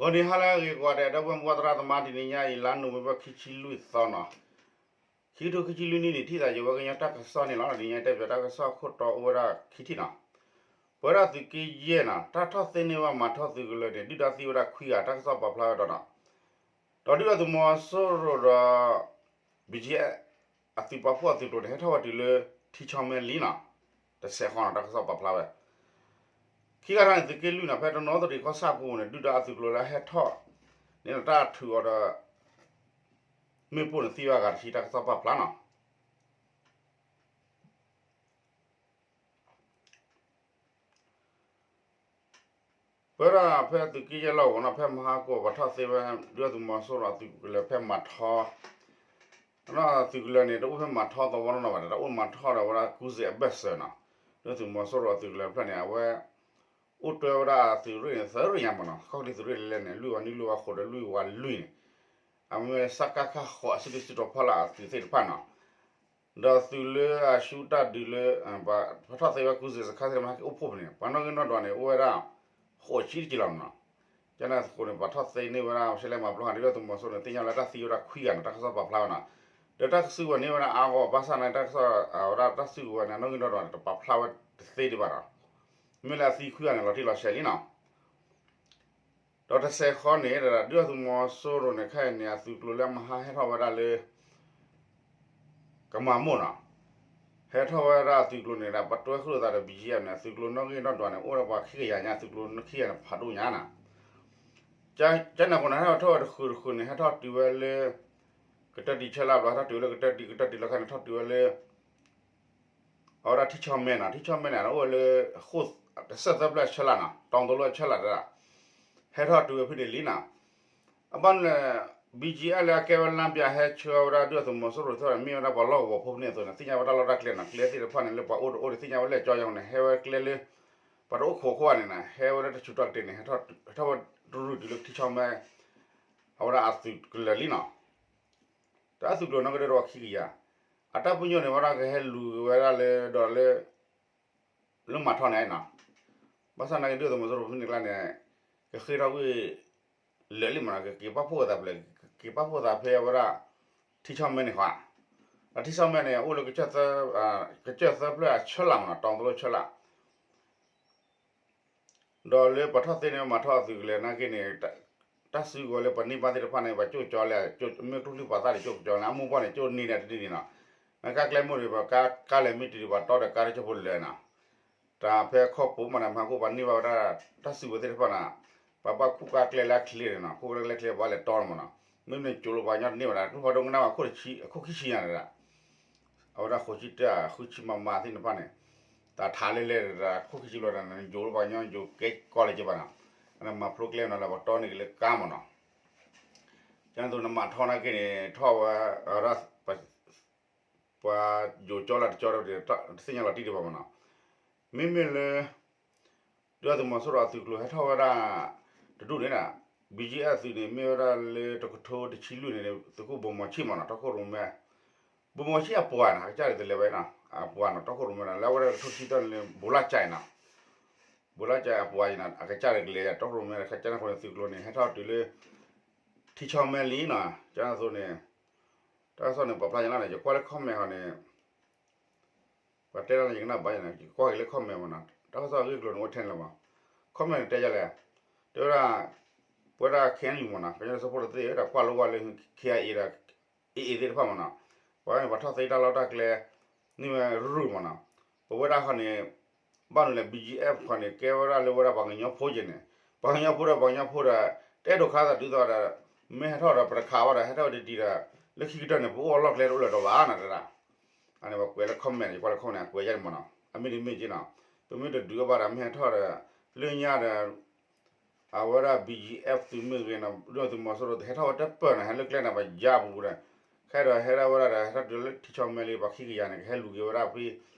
ဂီၤနံၤဟါလၢအဂ့ၤကိးဂၤဒဲး ဒီပုၢ်ဝဲၢ်မိၢ်ပၢ်သရၣ်သမါ တနံၤညါအံၤ လါနိၣ်ဝ့ဘၢၣ် ခံဆံလွံၢ်သီနီၤ, ခံကထိခံဆံလွံၢ်နံၣ်န့ၣ် ထံၣ်သးယဝဲကညီတၢ်ကစီၣ်န့ၣ်လီၤ. တနံၤညါတဲပၠးတၢ်ကစီၣ်ခိၣ်တီ အိၣ်ဝဲဒၣ်ခံထံၣ်နီၤ. ပဝဲဒၣ်သုးက့ယဲၢ်နီၤ တၢ်ထီၣ်သ့န့ၢ်ဝဲမၤထီၣ်သုးကလၢၤန့ၣ် ဒုၣ်ဒါသံဝဲဒၣ်ခွံဂၤ တၢ်ကစီၣ်ပာ်ဖျါဝဲဒီးနီၤ, ဒီးဒုၣ်ဒါသုးမီၤစိရိၤဒီး ဘံၣ်ကၠံၣ်အဲၣ် အသုးပာ်ဖှိၣ်အသုးကျိၤန့ၣ် ဟဲထီၣ်ဝဲတုၤလၢ ထံဆီမဲလံနီၤ, တစဲးဃီနီၤ တၢ်ကစီၣ်ပာ်ဖျါဝဲ ခံဂၤထီၣ်န့ၣ် သုးက့လွံၢ်နီၤ ဖဲတနီသရံၣ်ကီၢ်ဆၣ်ကိးန့ၣ် ဒုၣ်ဒါအသုးကျိၤလၢအဟဲထီၣ်န့ၣ်ဒီး တၢ်ထုးအီၤဒီး မ့ၣ်ပိၢ်န့ၣ်သံဝဲအဂၤတဆံ တၢ်ကစီၣ်ပာ်ဖျါနီၤ. ပဝဲဒၣ်ဖဲသုးက့ယဲၢ်လီၢ်ကဝီၤနီၤ ဖဲမဟါကိၢ် ပှၤထီၣ်သ့ဝဲ ဒုၣ်ဒါသုးမီၤစိရိၤအသုးကလၢၤဖဲမၤထီ သုးကလၢၤန့ၣ် တအိၣ်ဖဲမၤထီသဝီနီၢ်နီၢ်ဘၣ်ဒီး တၢ်အိၣ်မၤထီဒီးဝဲဒၣ်ကူစ့အဘၢၣ်စၢၤနီၤ, ဒုၣ်ဒါသုးမီၤစိရိၤအသုးကလၢၤတဖျၢၣ်န့ၣ် အဝဲ အိၣ်တွဲဝဲဒၣ်သုးရ့ၣ်န့ၣ် သၢရ့ၣ်ညါမးနီၤ, ခီၣ်ချံသုးရ့ၣ်လဲၤလဲၤန့ၣ် လွံၢ်ဝးနွံလွံၢ်ဝးဃိးဒီးလွံၢ်ဝးလွံၢ်န့ၣ်, အမ့ၢ်ဝဲစကခ ဃိး အစုဒုၣ်စုတီၤဖီလာ်အသုးသ့ၣ်တဖၣ်နီၤ ဒီးသုးလၢအဆူတၢ်ဒုးလၢ ပှၤထီၣ်သ့ဝဲကူစ့စခါသ့ၣ်တဖၣ်ဟဲက့ၤအိၣ်ဖှိၣ်ဖဲန့ၣ် ပှၤနီၣ်ဂံၢ်နီၣ်ဒွးန့ၣ် အိၣ်ဝဲဒၣ် ဃိးဆံတက့ၢ်လီၤမးနီၤ. ကန့ၣ်အဃိန့ၣ် ပှၤထီၣ်သ့န့ၢ်ဝဲဒၣ် ရှဲလဲမၤပျီဃာ်န့ၣ် ဒုၣ်ဒါသုးမီၤစိရိၤန့ၣ် သ့ၣ်ညါလၢတၢ်သံဝဲဒၣ်ခွံဂၤနီၤ တၢ်ကစီၣ်ပာ်ဖျါဝဲနီၤ. ဒီးတၢ်ကစုကဝဲၤန့ၢ်ဝဲဒၣ်အါဂီၢ် ဘၣ်ဆၣ်န့ၣ် တၢ်ကစီၣ်ဝဲဒၣ်တၢ်စုကဝဲၤန့ၣ် နီၣ်ဂံၢ်နီၣ်ဒွးန့ၣ် တပာ်ဖျါဝဲတသ့ဒံးဘၣ်နီၤ. မ့မ့ၢ်လၢအသံခွံဂၤန့ၣ် လီၤတံၢ်လီၤဆဲးလံနီၤ. ဒီးတစဲးဃီန့ၣ် ဒုၣ်ဒါသုးမီၤစိရိၤန့ၣ် ခဲအံၤန့ၣ် အသုးကျိၤလၢမဟါဟဲထီၣ်ဝဲဒၣ်လၢ ကမၤမိၢ်နီၤ, ဟဲထီၣ်ဝဲဒၣ်အသုးကျိၤန့ၣ်ဒီး ပှၤတွဲဃုာ်လိာ်သးဒီး ဘံၣ်ကၠံၣ်အဲၣ်န့ၣ် အသုးကျိၤနီၣ်ဂံၢ်နီၣ်ဒွးန့ၣ် အိၣ်ဒီးပှၤခံကယၤညါ အသုးကျိၤခံဂၤန့ၣ် ဖးဒိၣ်ညါနီၤ. ကန့ၣ်အဃိန့ၣ် ဟဲထီၣ်ဝဲတဃုာ်တဃုာ်န့ၣ် ဟဲထီၣ်တုၤဝဲလၢ ကတၢၢ်တံၢ်ဆၢလၢ်ဘျီ ဟဲထီၣ်တုၤဝဲလၢကတၢၢ်တံၢ် ကတၢၢ်တံၢ်လီၤခါန့ၣ် ထီၣ်တုၤဝဲလၢ အဝဲဒၣ်ထံဆီမဲနီၤ, ထံဆီမဲန့ၣ် အိၣ်ဝဲလၢ ဃိၣ် တဆၢသၢဖျၢၣ်အဆၢလၢ်နီၤ, တီၤသလိအဆၢလၢ်တဒၣ် ဟဲထီၣ်တုၤဝဲဖဲန့ၣ်လံနီၤ. အဘၣ်န့ၣ် ဘံၣ်ကၠံၣ်အဲၣ်လၢအကဲဝဲလါပျၢ် ဟဲဆှၢဝဲဒၣ်ဒုၣ်ဒါသုးမီၤစိရိၤသ့ၣ်တဖၣ်န့ၣ် မ့ၢ်ဝဲဒၣ်ပှၤလီၢ်ကဝီၤဖိဖဲန့ၣ်အသိးန့ၣ် သ့ၣ်ညါဝဲတၢ်လီၢ်တၢ်ကျဲနီၤ, ကျဲသ့ၣ်တဖၣ်န့ၣ် လၢပှၤအိၣ်တအိၣ်ဒီးသ့ၣ်ညါဝဲလဲၢ်ကၠီယါန့ၣ် ဟဲဝဲကျဲလၢ ပှၤတအိၣ်ခိးခိၣ်ဘၣ်န့ၣ်နီၤ, ဟဲဝဲလၢတၢ်ဆူးတၢ်ကတ့ၢ်န့ၣ် ဟဲထီၣ်ဝဲတရူၢ်တုၤလၢထံဆီမဲ အဝဲဒၣ်အသုးကလၢၤလံနီၤ. တၢ်အသုးကျိၤနီၣ်ဂံၢ်ဒွးခံကယၤ, အတၢ်ပညိၣ်န့ၣ် ဝဲဒၣ်ကဟဲလူၤက့ၤဝဲဒၣ်လၢဒီးလၢ လၢမၤထီန့ၣ်နီၤ. ဘၣ်ဆၣ်နာ်က့ ဒုၣ်ဒါသုးမီၤစိရိၤဖဲန့ၣ်ကျါန့ၣ် ကဃ့ထီၣ်ကွံာ် လၢာ်လံမးနီၤ, ကက့ၤပာ်ဖှိၣ်သးဖဲလဲၣ်, ကက့ၤပာ်ဖှိၣ်သးဖဲဝဲဒၣ် ထံဆီမဲန့ၣ်ဃီ, ဒီးထံဆီမဲန့ၣ် အိၣ်လၢ ကစၢၢ်သၢဖျၢၣ်အဆၢလၢ်မးနီၤ, တီၤသလိဆၢလၢ် ဒီးလၢပှၤထီၣ်သ့န့ၢ်မၤထီအသုးကလၢၤနာ်က့န့ၣ် တၢ်စုကဝဲၤလၢပှၤန့ၢ်ဘၣ်သ့ၣ်တဖၣ်န့ၣ် ပှၤကၠိၣ်ကၠီလဲၣ်, မ့ၢ်ကျိချံပှၤသၣ်န့ၣ် ကၠိၣ်ကၠီန့ၣ် အမိၢ်ပှၢ်န့ၣ် ကၠိၣ်န့ၢ်ဒၣ်တန့ၢ်န့ၣ်နီၤ. နကါကျဲမိၢ်ဒီး ပှၤကါလဲၤမ့ၢ်တံၤဒီး ပှၤတီဒီးကါတကၠိဖိလၢာ်နီၤ. တၢ်ဖဲခီၣ်ပိၤမးန့ၣ် မၤဟးကိၣ်ပှၤန့ၢ်ဘၣ်ဝဲဒၣ် တၢ်စုကဝဲၤသ့ၣ်တဖၣ်န့ၣ် ပှၤဘၣ်ကူၣ်ကါကျဲလၢအချ့န့ၣ်နီၤ, ကူၣ်ကါကျဲချ့ပှၤလဲၤတီန့ၣ်မးနီၤ. မ့မ့ၢ်ကၠိလိာ်ပှၤကညီတန့ၢ်ဘၣ်ဒီး ကျိဖးဒိၣ်ကနၣ်ဝဲခိၣ်ဆံ အခိၣ်ခံဆံညါန့ၣ်ဒီး အဝဲဒၣ်ဃိးဆံတၢ ဃုဆံမးမးသ့ၣ်တဖၣ်န့ၣ် တၢ်ထါလဲၣ်လဲၣ်ဒီး ခိၣ်ခံဆံဘျီဒီး ယိၤလၢပှၤကညီယိၤကဲကီလၢၤက့ၤဘၣ်နီၤ, အန့ၣ်မၤဖျိကျဲနီၤလၢပှၤတီန့ၢ်က့ၤလၢကါမးနီၤ. ကန့ၣ်သိးနမၤထီနာ်က့န့ၣ် ထီၣ်ဝဲ ပှၤယိၤကၠီလၢတကၠီဒီး တသ့ၣ်ညါလီၤတံၢ်ဒံးဘၣ်မးနီၤ. မ့မ့ၢ်လၢ ဒုၣ်ဒါသုးမီၤစိရိၤအသုးကျိၤဟဲထီၣ်ဝဲဒၣ် တဒူၣ်န့ၣ်ဒီး ဘံၣ်ကၠံၣ်အဲၣ်သုးန့ၣ် မ့ၢ်ဝဲဒၣ်လၢတကထိတဆံလွံၢ်န့ၣ် သုးခိၣ်ဘိၣ်မီၤဆံၣ်မးနီၤ တီခိၣ်ရိၣ်မဲ ဘိၣ်မီၤဆံၣ်အပှၤနီၤ ကစၢ်ဒၣ်တလဲၤဝဲနီၤ အပှၤနီၤ တီခိၣ်ရိၣ်မဲနီၤ လၢအဝဲဒၣ်တကထိတဆံသၢန့ၣ် ဘိၣ်လၢကၠဲးနီၤ ဘိၣ်လၢကၠဲးအပှၤနီၤ အကစၢ်ဒၣ်ကလဲၤ တီခိၣ်ရိၣ်မဲ ကစၢ်န့ၣ်အဃိန့ၣ် သုးကျိၤန့ၣ် ဟဲထီၣ်တုၤလၢ ထံဆီမဲလံနီၤ ကန့ၣ်သိးန့ၣ် တၢ်ကစီၣ်န့ၣ် ပာ်ဖျါညါလီၤန့ၣ် ယကွၢ်လၢ comment ဟီန့ၣ် ပှၤတဲဒၣ်န့ၣ် ယကနၣ်ဘၣ်ယၤန့ၣ် ယကွၢ်က့ၤလၢ comment မးနီၤ တၢ်ကစီၣ်အဂ့ၢ်အကျိၤန့ၣ် အိၣ်ထဲန့ၣ်လီၤမး comment န့ၣ်တဲယၤလဲၣ် တဲဝဲဒၣ် ပဝဲဒၣ် KNU မးနီၤ ကညီဒီကလုာ်စၢဖှိၣ်တသ့ၣ် ဝဲဒၣ်ကွၢ်လိဝဲလၢ KIA ဒီး AA သ့ၣ်တဖၣ်မးနီၤ ပှၤန့ၣ် ပှၤထီၣ်သ့တၢ်လီၢ်တၢ်ကျဲ န့ၢ်ဝဲရူၢ်မးနီၤ ပဝဲဒၣ်ဟီန့ၣ် ဘၣ်မနုၤလဲၣ် BGF ခီန့ၣ် ကဲဝဲဒၣ်လၢဝဲဒၣ်ပှၤကညီဖိက့ၤန့ၣ် ပှၤကညီဖိဒီးပှၤကညီဖိဒီး တအဲၣ်ဒိးခါသးဒ်သိးဒီး မ့ၢ်ဟဲထီၣ်ဒီးပတခးဘၣ်ဒီး ဟဲထီၣ်ဝဲတဒံးဒီး လၢခံကတၢၢ်န့ၣ် ပအိၣ်အလီၢ်ကျဲတအိၣ်လၢၤဒီးဘၣ်နီၤတဒၣ် အန့ၣ်ပှၤကွဲးလၢ comment န့ၣ် ယကွၢ်လၢ comment န့ၣ် အကွဲးယၤန့ၣ်မးနီၤ အမ့ၢ်ဒ်မ့ၢ်က့နီၤ ပမ့ၢ်တဒုးအီၤဘၣ်ဒီး မ့ၢ်ဟဲထီၣ်ဒီး လၢညါဒီး အဝဲဒၣ် BGF သုးမ့ၢ်ဂ့ၤနီၤ ဒုၣ်ဒါသုးမီၤစိရိၤ ဟဲထီၣ်ဝဲတပၢၢ်န့ၣ် ဟဲလၢကျဲန့ၣ် ပယါပူၤဒီး ခဲဒီးဟဲဒၣ်ဝဲဒၣ်ဒီး ဟဲထီၣ်တုၤလၢထံဆီမဲလံ ပှၤခံကယၤန့ၣ် ကဟဲလူၤက့ၤဝဲဒၣ်ဖဲ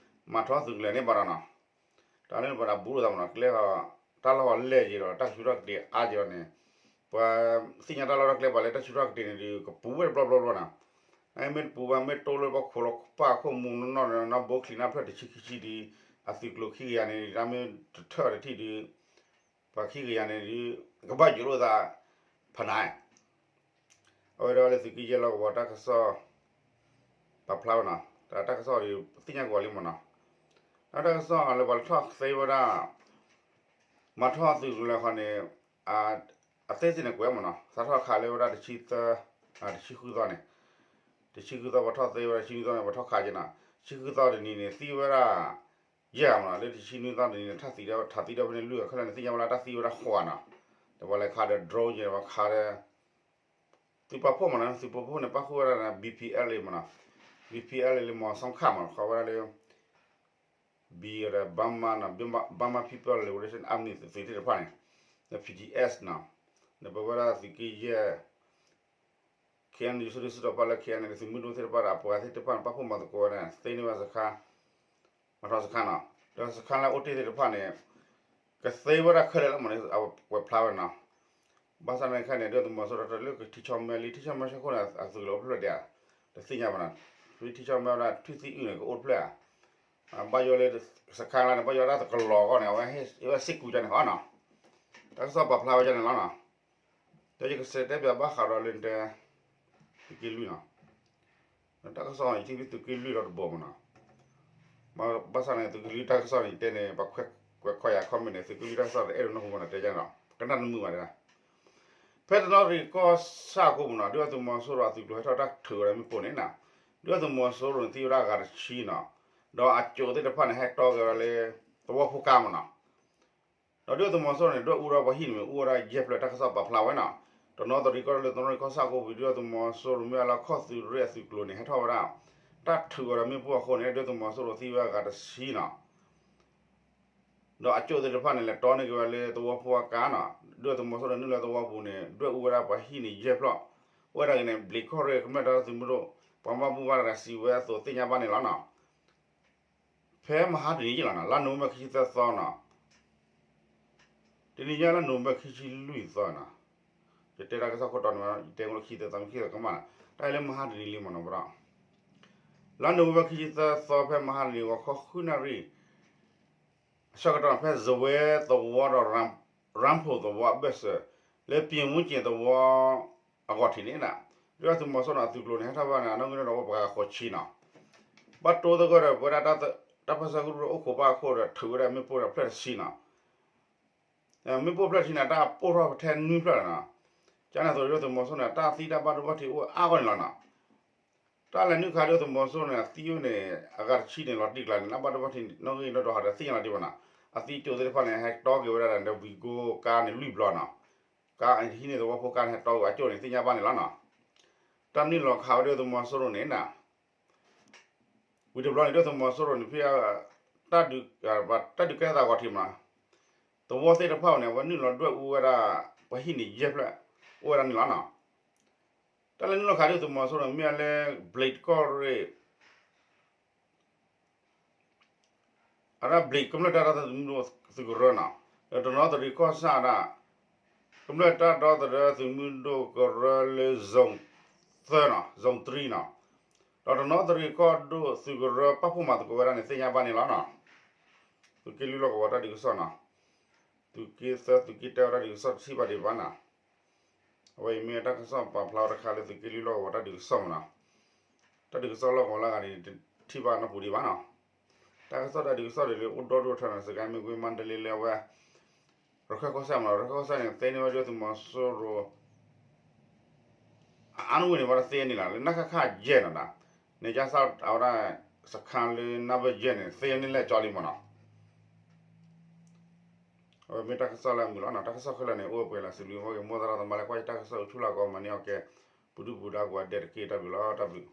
မၤထီသုးကလၢၤန့ၣ်ဘၣ်ဒီးနီၤ တၢ်လၢပှၤဒၣ်ဘူးလိာ်သးမးနီၤ ကျဲ တၢ်လီၢ်လဲၢ်က့ၤဒီး တၢ်ဆူးတၢ်ကတ့ၤအါက့ၤဒီးန့ၣ် ပှၤသ့ၣ်ညါတၢ်လီၢ်တၢ်ကျဲ ပှၤလၢတၢ်ဆူးတၢ်ကတ့ၤန့ၣ်ဒီး ကပူၤဝဲတဘျီဘျီဘျီနီၤ နမ့ၢ်တပူၤဘၣ် မ့ၢ်တိၢ်လၢပှၤခိးလီၤပၢ်ခိၣ်မူနီၢ်နီၢ် နီၢ်ဘိချံနီၢ်ဖျၢၣ်တဆံခံဆံဒီး အသုးကျိၤခံကယၤန့ၣ် တၢ်မ့ၢ်တထၢၣ်တထံၣ်ဒီး ပှၤခံကယၤန့ၣ်ဒီး ကဘၣ်ယိးလိာ်သး ဖးနး အဝဲဒၣ်လၢသုးက့ယဲၢ်လီၢ်ကဝီၤတၢ်ကစီၣ် ပာ်ဖျါဝဲနီၤ, တၢ်ကစီၣ်ဒ်သ့ၣ်ညါကဝီၤလံမ့ၢ်နီၤ, တၢ်ကစီၣ်လၢပှၤထီၣ်သ့ဝဲဒၣ် မၤထီၣ်သုးကလၢၤဃီန့ၣ် အသ့စ့ၢ်န့ၣ်ကွဲးမ့ၢ်နီၤ, စးထီၣ်ခးလၢဝဲဒၣ်တဆံသၢ, တဆံဃုသီန့ၣ်, တဆံဃုသီ ပှၤထီၣ်သ့ဝဲဒၣ်တဆံနွံသီန့ၣ် ပှၤထီၣ်ခးက့ၤနီၤ, တဆံဃုသီတနံၤန့ၣ် သံဝဲဒၣ် ယဲၢ်မ့ၢ်နီၤ, လၢတဆံနွံသီတနံၤန့ၣ် ထးသံဒီး ထးသံဒီးဖဲန့ၣ်လွံၢ်ဂၤခဲလၢာ်န့ၣ် သ့ၣ်ညါဝဲလၢတၢ်သံဝဲဒၣ်ဃိးနီၤ, ဒီးပှၤလဲၤခးဒီး drone က့ၤ ပှၤခးဒီး သုးပာ်ဖှိၣ်မ့ၢ်နီၤ, သုးပာ်ဖှိၣ်န့ၣ် ပၣ်ဃုာ်ဝဲဒၣ် ဘီပီအယ်လ်မ့ၢ်နီၤ, ဘီပီအယ်လ်လၢမီၤစီခၣ်မ့ၢ်နီၤ, ဃီဝဲဒၣ်လၢ ဘီဒီး ဘၣ်မါ Burma People Liberation Army သုးသ့ၣ်တဖၣ်န့ၣ်, ဒီး ပီတီအ့ၣ် နီၤ, ဒီးပဝဲဒၣ်သုးက့ယဲၢ် ခ့ၣ်အဲၣ်ယူၣ် စုဒုၣ်စုတီၤပၣ်လၢ ခ့ၣ်အဲၣ်ယူၣ် သုးမုၢ်ဒိၣ်သ့ၣ်တဖၣ်ဒီး အပှၤသ့ၣ်တဖၣ်န့ၣ် ပၣ်ဖှိၣ်မၤသကိးဝဲဒၣ် သ့န့ၢ်ဝဲစခါ မၤထီၣ်စခါနီၤ, ဒီးစခါလၢအအိၣ်တ့ၢ်သ့ၣ်တဖၣ်န့ၣ် ကသ့ဝဲဒၣ်ခဲလၢာ်လီၤမ့ၢ်န့ၣ် အဝဲကွဲးဖျါဝဲနီၤ, ဘၣ်ဆၣ်န့ၣ်ခဲန့ၣ် ဒုၣ်ဒါသုးမီၤစိရိၤတၢ်လၢကထံဆၢၣ်မဲာ်လံ ထံဆၢၣ်မဲာ်ဆၢခိၣ်န့ၣ် အသုးကလၢၤအိၣ်ဖျဲၣ်ဒံးဧါ, တသ့ၣ်ညါဘၣ်နီၤ, ဖဲထံဆၢၣ်မဲာ်ဝဲဒၣ်ထွံၣ်သံအုၣ်န့ၣ် ကအိၣ်ဖျဲၣ်ဧါ, ဘၣ်ယိၣ်လၢ စခါလၢန့ၣ် ဘၣ်ယိၣ်ဒၣ်တကလီၤအဂီၢ်န့ၣ် အဝဲဟ့ၣ်ဝဲစ့ၢ်ကီးန့ၣ်ဃီနီၤ, တၢ်ကစီၣ်ပာ်ဖျါဝဲဒ်န့ၣ်လီၤနီၤ, ဒီးယကစံးတဲပၠးဘၣ်ဃးဒီးလၢတဲ သုးက့လွံၢ်နီၤ, တၢ်ကစီၣ်န့ၣ် ယထံၣ်ဖဲသုးက့လွံၢ်ဒီတဘိမ့ၢ်နီၤ, ဘၣ်ဆၣ်န့ၣ် သုးက့လွံၢ်တၢ်ကစီၣ်န့ၣ် ယတဲန့ၣ် ပှၤကွဲးခွဲးယၤ comment န့ၣ် သုးက့လွံၢ်တၢ်ကစီၣ်တအဲၣ်ဒိးနၢ်ဟူဘၣ်နီၤ တဲယၤနီၤ ကနၣ်တမုာ်ဘၣ်ဒၣ်, ဖဲတနီသရံၣ်ကီၢ်ဆၣ်အဃိမ့ၢ်နီၤ ဒုၣ်ဒါသုးမီၤစိရိၤအသုးကျိၤဟဲထီၣ်တၢ်ထုးဝဲဒၣ်မ့ၣ်ပိၢ်န့ၣ်နီၤ, ဒုၣ်ဒါသုးမီၤစိရိၤန့ၣ် သံဝဲဒၣ်အဂၤတဆံနီၤ, ဒီးအကၠိသ့ၣ်တဖၣ်န့ၣ် ဟဲတီက့ၤဝဲဒၣ်လၢ သဝီဖိကါမ့ၢ်နီၤ, ဒီးဒုၣ်ဒါသုးမီၤစိရိၤန့ၣ် ဒွဲၣ်အူဒီးပှၤဟံၣ်န့ၣ်မ့ၢ် အူဝဲဒၣ်ယဲၢ်ဖျၢၣ် တၢ်ကစီၣ်ပာ်ဖျါဝဲနီၤ, တနီသရံၣ်ကီၢ်လၢတနီသရံၣ်ကီၢ်ဆၣ်အဃိ ဒုၣ်ဒါသုးမီၤစိရိၤမ့ၢ်ဝဲလၢခီၣ်သုးရ့ၣ်အသုးကျိၤန့ၣ် ဟဲထီၣ်ဝဲဒၣ် တၢ်ထုးဝဲဒၣ်မ့ၣ်ပိၢ်အဃိန့ၣ် ဒုၣ်ဒါသုးမီၤစိရိၤသံဝဲအဂၤတဆံနီၤ ဒီးအကၠိသ့ၣ်တဖၣ်န့ၣ် လဲၤတီန့ၢ်က့ၤဝဲလၢသဝီဖိအကါနီၤ, ဒုၣ်ဒါသုးမီၤစိရိၤန့ၣ် နုာ်လီၤသဝီပူၤန့ၣ် ဒွဲၣ်အူဝဲဒၣ်ပှၤဟံၣ်န့ၣ်ယဲၢ်ဖျၢၣ်, အိၣ်ဝဲဒၣ်က့ၤန့ၣ် ဘျံးခီၣ်ရ့ၣ် ကမျၢၢ်တၢ်သုးမုၢ်ဒိၣ် ပှၤဘၣ်မူဘၣ်ဒါစံးဝဲအသိးသ့ၣ်ညါဘၣ်န့ၣ်လီၤနီၤ. ဖဲမဟါတနံၤယ့ၣ်လီၤနီၤ လါနိၣ်ဝ့ဘၢၣ်ခံဆံသၢသီနီၤ, တနံၤညါလါနိၣ်ဝ့ဘၢၣ်ခံဆံလွံၢ်သီနီၤ, ယတဲတၢ်ကစီၣ်ခိၣ်တီန့ၣ် ယတဲမ့ၢ်လၢခံသၢသီ မ့ၢ်ခံသီကမၣ်နီၤ, တၢ်အံၤလၢမဟါတနံၤလံမ့ၢ်နီၤ ဘၣ်ဒီး လါနိၣ်ဝ့ဘၢၣ်ခံဆံသၢသီ ဖဲမဟါတနံၤ ဂီၤခီဃုနၣ်ရံၣ် အဆၢကတီၢ်န့ၣ် ဖဲစဝဲသဝီဒီး ရၣ်ဖိသဝီအဘၢၣ်စၢၤ လၢပျံၤမူကၠ့ၣ်သဝီအဂီၢ်ထံးန့ၣ်နီၤ, ဒုၣ်ဒါသုးမီၤစိရိၤန့ၣ် အသုးကျိၤန့ၣ် ဟဲထီၣ်ဘၣ်န့ၣ် အနီၣ်ဂံၢ်န့ၣ်ဒီး အိၣ်ပှၤဂၤဃိးဆံနီၤ, ဘၣ်တိသဂၢၢ်ဒီး ပဝဲဒၣ်တၢ်ပၢၢ်ဆၢကရူၢ်အိၣ်ခိးဘၣ်အခိၣ်ဒီး ထုးဝဲဒၣ်မ့ၣ်ပိၢ်ဒီးဖျၢၣ်တဆံနီၤ, မ့ၣ်ပိၢ်ဖျၢၣ်တဆံန့ၣ် တၢ်ပိၢ်ထီၣ်ထဲနွံဖျၢၣ်လီၤနီၤ, ကန့ၣ်အသိး ဒုၣ်ဒါသုးမီၤစိရိၤန့ၣ် တၢ်သံတၢ်ဘၣ်ဒိဘၣ်ထံးအိၣ်အါဂီၢ်န့ၣ်လီၤနီၤ. တၢ်လဲၤနုာ်ခးဒုၣ်ဒါသုးမီၤစိရိၤန့ၣ် အသံအိၣ်န့ၣ် အဂၤတဆံန့ၣ် လီၤတံၢ်ကျါန့ၣ် နၢ်ဘၣ်ဒိဘၣ်ထံး နီၣ်ဂံၢ်နီၣ်ဒွးဟးဒီးသ့ၣ်ညါလီၤတံၢ်ဘၣ်နီၤ, အသံကၠိသ့ၣ်တဖၣ်န့ၣ် ဟဲတီက့ၤဝဲဒၣ်ဒီး ဝံၤကိကါန့ၣ်လွံၢ်ဘျီနီၤ, ကါဟံးန့ၢ်သဝီဖိကါန့ၣ် ဟဲတီက့ၤအကၠိန့ၣ် သ့ၣ်ညါဘၣ်န့ၣ်လီၤနီၤ. တၢ်နုာ်လီၤခးဝဲဒုၣ်ဒါသုးမီၤစိရိၤန့ၣ်နီၤ ဝံၤတဘျီန့ၣ် ဒုၣ်ဒါသုးမီၤစိရိၤန့ၣ် ဖဲ တၢ်ဒုးကဲထီၣ်သးဂီၤထံးမး သဝီသ့ၣ်တဖၣ်န့ၣ် အဝဲနုာ်လီၤဒွဲၣ်အူဝဲဒၣ် ပှၤဟံၣ်န့ၣ်ယဲၢ်ဖျၢၣ် အိၣ်ဝဲဒၣ်န့ၣ်လီၤနီၤ. တၢ်လဲၤနုာ်လီၤခးဒုၣ်ဒါသုးမီၤစိရိၤန့ၣ် မ့ၢ်ဝဲလၢ ဘျံးကီၢ်ရ့ၣ် အဒၣ်ဘျံးကမျၢၢ်တၢ်ဒီသဒၢသုးမုၢ်ဒိၣ်သုးကရၢနီၤ, ဒီးတနီသရံၣ်ကီၢ်ဆၣ်ဒၣ် ကမျၢၢ်တၢ်ဒီသဒၢသုးမုၢ်ဒိၣ်ကရၢလၢ zone သၢနီၤ zone three နီၤ, ဒီးတနီသရံၣ်ကီၢ်ဒိၣ်သုးကရၢပာ်ဖှိၣ်မၤသကိးဝဲဒၣ်န့ၣ် သ့ၣ်ညါဘၣ်န့ၣ်လီၤနီၤ. သုးက့လွံၢ်လီၢ်ကဝီၤတၢ်ဒုးကစီၣ်နီၤ, သုးက့သၢသုးက့တၢဝဲတၢ်ဒုးကစီၣ်တထံၣ်ဘၣ်ဒံးဘၣ်နီၤ. အဝဲအံၤမ့ၢ်တၢ်ကစီၣ်ပာ်ဖျါဝဲတခါလၢသုးက့လွံၢ်လီၢ်ကဝီၤတၢ်ဒုးကစီၣ်မးနီၤ. တၢ်ဒုးကစီၣ်လီၢ်ကဝီၤလၢအဂၤန့ၣ် တထံၣ်ဘၣ်နီတပူၤဒံးဘၣ်နီၤ. တၢ်ကစီၣ်တၢ်ဒုးကစီၣ်ဒ်လၢအိၣ်ဒီဒူၣ်ထီန့ၣ် စကဲမ့ၢ်ကွ့မါတလ့လၢအဝဲ ရခၢၣ်ကီၢ်စဲၣ်မးနီၤ, ရခၢၣ်ကီၢ်စဲၣ်န့ၣ် သ့န့ၢ်ဝဲဒုၣ်ဒါသုးမီၤစိရိၤ အအါနဝ့ၢ်န့ၣ် ဘၣ်တသ့န့ၣ်လီၤ, လၢနၢ်ခါခါယဲၢ်နီၤဒၣ်, န့ၣ်ကစၢ်အဝဲဒၣ် စခါလၢနၢ်ဘၢၣ်ယဲၢ်န့ၣ် သ့န့ၢ်လဲၣ်ကၠီလံမးနီၤ. အဝဲမ့ၢ်တၢ်ကစီၣ်လၢအမုာ်လီၤနီၤ, တၢ်ကစီၣ်ခဲလၢာ်န့ၣ် အိၣ်ဝဲပှဲၤလၢစံးဘျုးဝဲက့ၤ မိၢ်သရၣ်သမါလၢကွၢ်ယတၢ်ကစီၣ်အဆူၣ်လၢကီး မၤန့ၢ်အီၣ်ကဲ ပဒုၣ်ပဒါကိးဂၤဒဲးတက့ၢ် တၢ်ဘျုးလီၤ တၢ်ဘျုး